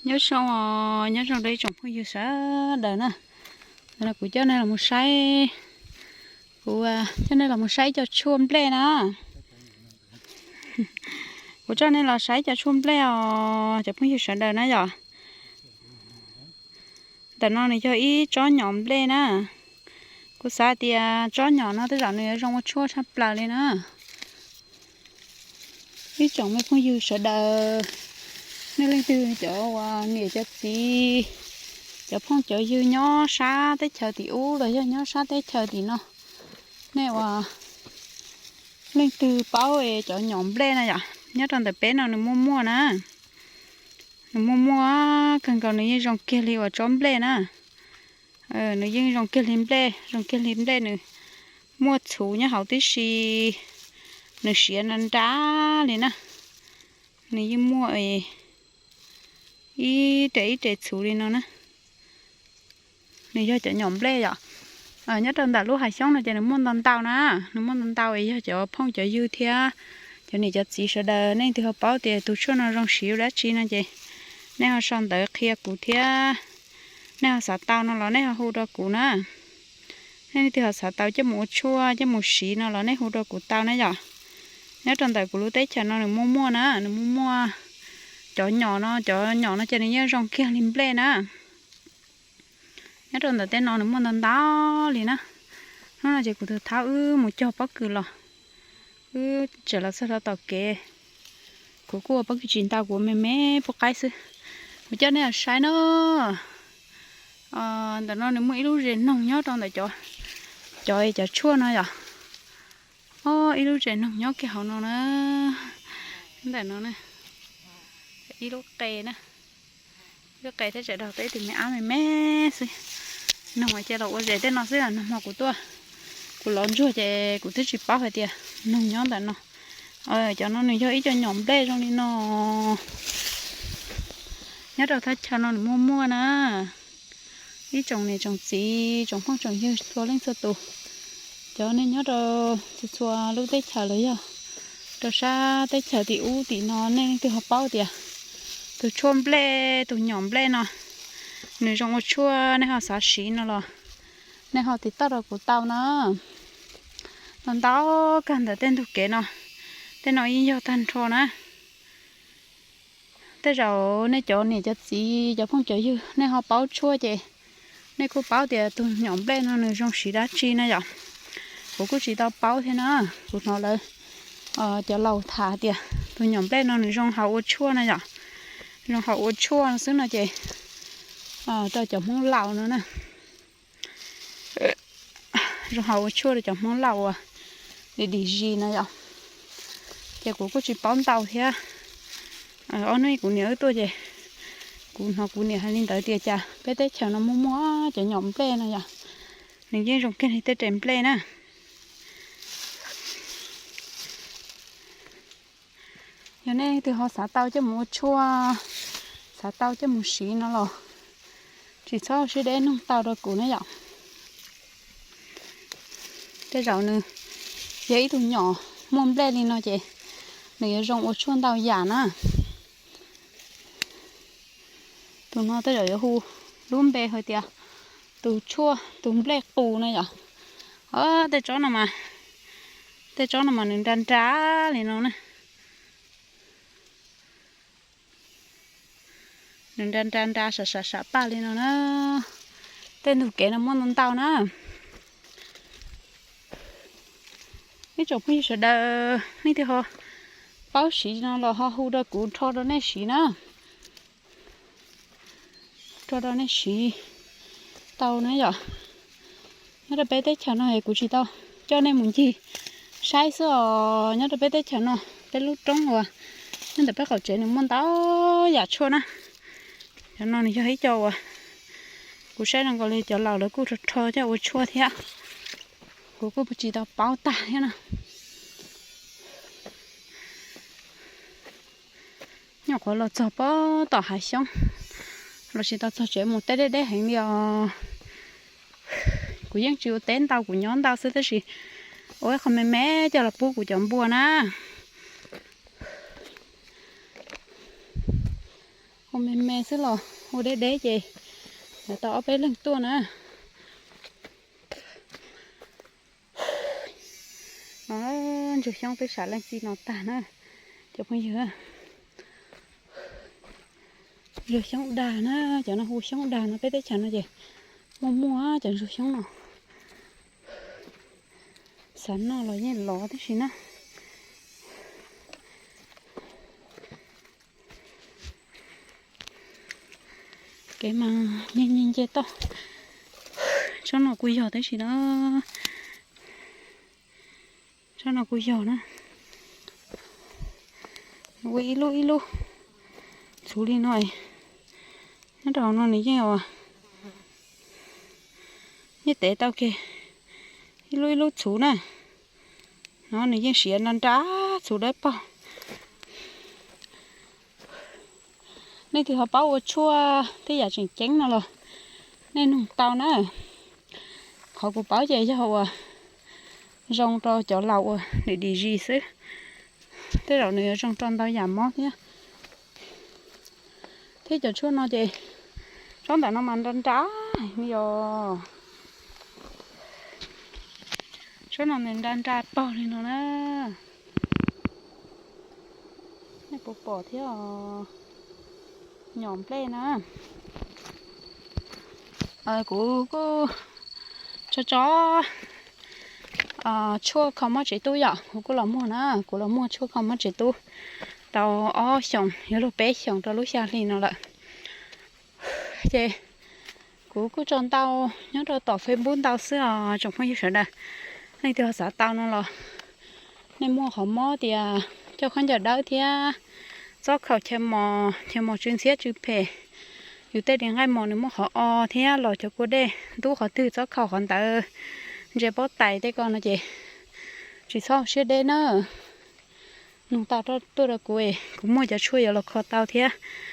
Nyob zoo, nyob zoo rau ib tsoom phooj ywg sawv daws na. Ntawm no kuv coj nej los mus saib, kuv coj nej los mus saib cov tshuaj nplej na. Kuv coj nej los saib cov tshuaj nplej os cov phooj ywg sawv daws na yom. Ntawm no nws yog ib tsob nyom nplej na. Kuv xav tias tsob nyom no tej zaum nws yuav zoo ua tshuaj tshaj plaws li na. Ib tsoom me phooj ywg sawv daws, nej leej twg cov uas niam cov txiv, cov phooj cov ywg nyob sab teb chaws tim ub los yog nyob sab teb chaws tim no, nej uas leej twg paub es cov nyom nplej na yom, nyob rau ntawm peb no nws muaj muaj na. Nws muaj muaj kawg nkaus, nws yeej zoo kiag li uas tsob nplej na. Nws yeej zoo kiag li nplej, zoo kiag li nplej, nws muaj txhuv nyob hauv tib si, nws siav nra nra li na. Nws yeej muaj ib re ib re txhuv li no na. Nws yog cov nyom nplej yom. Nyob rau ntawm lub hav xyoob no ces nws muaj ntau ntau na, nws muaj ntau ntau es yog cov phooj cov ywg thiab cov niam cov txiv sawv daws, nej leej twg ho paub tias tus tshuaj no zoo siv ua dab tsi no ces nej ho sau ntawv qhia kuv thiab. Nej ho xav tau no los nej ho hu rau kuv na. Nej leej twg ho xav tau coj mus ua tshuaj coj mus siv no los nej hu rau kuv tau na yom. Nyob rau ntawm kuv lub teb chaws no nws muaj muaj na, nws muaj muaj cov nyom no, cov nyom no ces nws yeej zoo kiag li nplej na. Nyob rau ntawm tej no nws muaj ntau ntau li na. Hnub no ces kuv tus thab wb mus cog pob kws los, wb tseem los txog rau tom kev. Kuv kuj ua pob kws tsis ntau, kuv ua me me pub qaib xwb. Kuv coj nej los saib na. Ntawm no nws muaj ib lub zes noog nyob rau ntawm cov, cov, cov tshuaj no yom. Ib lub zes noog nyob kiag hauv no na. Ntawm no na, ib lub qe na. Lub qe thiab tseem raug tau ib tug me ab me me xwb. Noog cia los ua zes tej no xwb, nag hmo kuv tuaj, kuv lov ntsuag ces kuv twb tsis paub hais tias noog nyob ntawm no. Cov no nws yog ib co nyom nplej zoo li no. Nyob rau thaj chaw no nws muaj muaj na. Ib tsoom niam tsoom txiv tsoom phooj tsoom ywg txhua leej txhua tus, cov nej nyob rau txhua txhua lub teb chaws los yog rau sab teb chaws tim ub tim no, nej leej twg ho paub tias tus tshuaj nplej, tus nyom nplej no nws zoo ua tshuaj nej ho xav siv no los nej ho tiv tauj rau kuv tau na. Ntau ntau kawg ntawm tej ntug kev no, tej no yeej yog tag nrho na. Tej zaum nej cov niam cov txiv cov phooj cov ywg nej ho paub tshuaj ces nej kuj paub tias tus nyom nplej no nws zoo siv dab tsi na yom. Kuv kuj tsis tau paub thiab na, kuv hnov lawv cov laus tham tias tus nyom nplej no nws zoo haus ua tshuaj na yom. Zoo haus ua tshuaj xwb no ces rau cov Hmoob laus no na. Zoo haus ua tshuaj rau cov Hmoob laus uas dim dim zis no yom. Ces kuv kuj tsis paub ntau thiab. Ob hnub kuv niam wb tuaj ces kuv hnov kuv niam hais li ntawd tias cas peb teb chaws no muaj muaj cov nyom nplej no yom. Nws yeej zoo kiag li tej res nplej na. Yog nej leej twg ho xav tau coj mus ua tshuaj, xav tau coj mus siv no los tsis txhob siab deb nug tau rau kuv na yom. Tej zaum nws yog ib tug nyom muaj nplej li no ces nws yuav zoo ua tshuaj ntau yam na. Tus no tej zaum yuav hu lub npe hais tias tus tshuaj tus nplej qus na yom. Tej tsob no mas, tej tsob no mas nws nra nra li no na. Nws nra nra nra sam sam sam paj li no na. Tej ntug kev no muaj ntau ntau na. Ib tsoom phooj ywg sawv daws leej twg ho paub siv no los ho hu rau kuv rho rau nej siv na. Rho rau nej siv tau na yom. Nyob rau peb teb chaws no es kuv tsis tau coj nej mus ncig saib xwb os. Nyob rau peb teb chaws no, peb lub roob uas nyob ntawm peb qaum tsev nws muaj ntau yam tshuaj na. Cov no nws yog ib co uas kuv saib zoo nkaus li cov laus lawv kuj rho rho coj ua tshuaj thiab. Kuv kuj tsis tau paub tag thiab na. Nyuam qhuav los txog pob tom hav xyoob, los tsis tau txog tsev mus teb deb deb heev li os. Kuv yeej tsis ua teb ntau, kuv nyob ntau xwb tab sis ua ib qho me me coj los pub kuv cov npua na. Ua me me xwb los ua deb deb ces lawv tau ob peb leeg tuaj na. No, ntsuag xyoob peb sam leej txiv no tag na cov phooj ywg. Ntsuag xyoob dag na, cov no hu xyoob dag no, peb teb chaws no ces muaj muaj cov ntsuag xyoob no. Xav noj los yeej lov tib si na. Kev mas nce nce nce toj. Tsob no kuj yog tib si na. Tsob no kuj yog na. Ua ib lub ib lub txhuv li no. Nyob rau hauv no nws yeej, yeej tev tau kiag ib lub ib lub txhuv na. No nws yeej siav nra nra txhuv dawb paug. Leej twg ho paub ua tshuaj tej yam tseem ceeb no los nej nug tau na. Qhov kuv paub ces yog uas zoo rau cov laus uas dim dim zis xwb. Tej zaum nws yuav zoo rau ntau yam mob thiab. Thiab cov tshuaj no ces tsob ntawm no mas nra nra li os. Tsob no nws nra nra paug li no na. Nej puas pom thiab os? Nyom nplej na. Kuv kuj tso tso tshuaj kho mob tsev tub yom, kuv kuj los muag na, kuv los muag tshuaj kho mob tsev tub tau ob xyoos yuav luag peb xyoos rau lub xya hli no lawm. Ces kuv kuj tso ntau nyob rau tom Facebook ntau xwb os tsoom phooj ywg sawv daws. Leej twg ho xav tau no los nej muaj qhov mob tias coj khaub ncaws dawb thiab txob khaum chaw mos, chaw mos tsw ntxhiab tsw phem, yus tej di nqaij mos nws muaj qhov o thiab los cov kua dej ntub qhov twg txob khaum qhov ntawd, ntsia pob tais tej ko no ces tsis txhob siab deb na. Nug tau tuaj rau kuv, kuv muaj cov tshuaj yuav los kho tau thiab.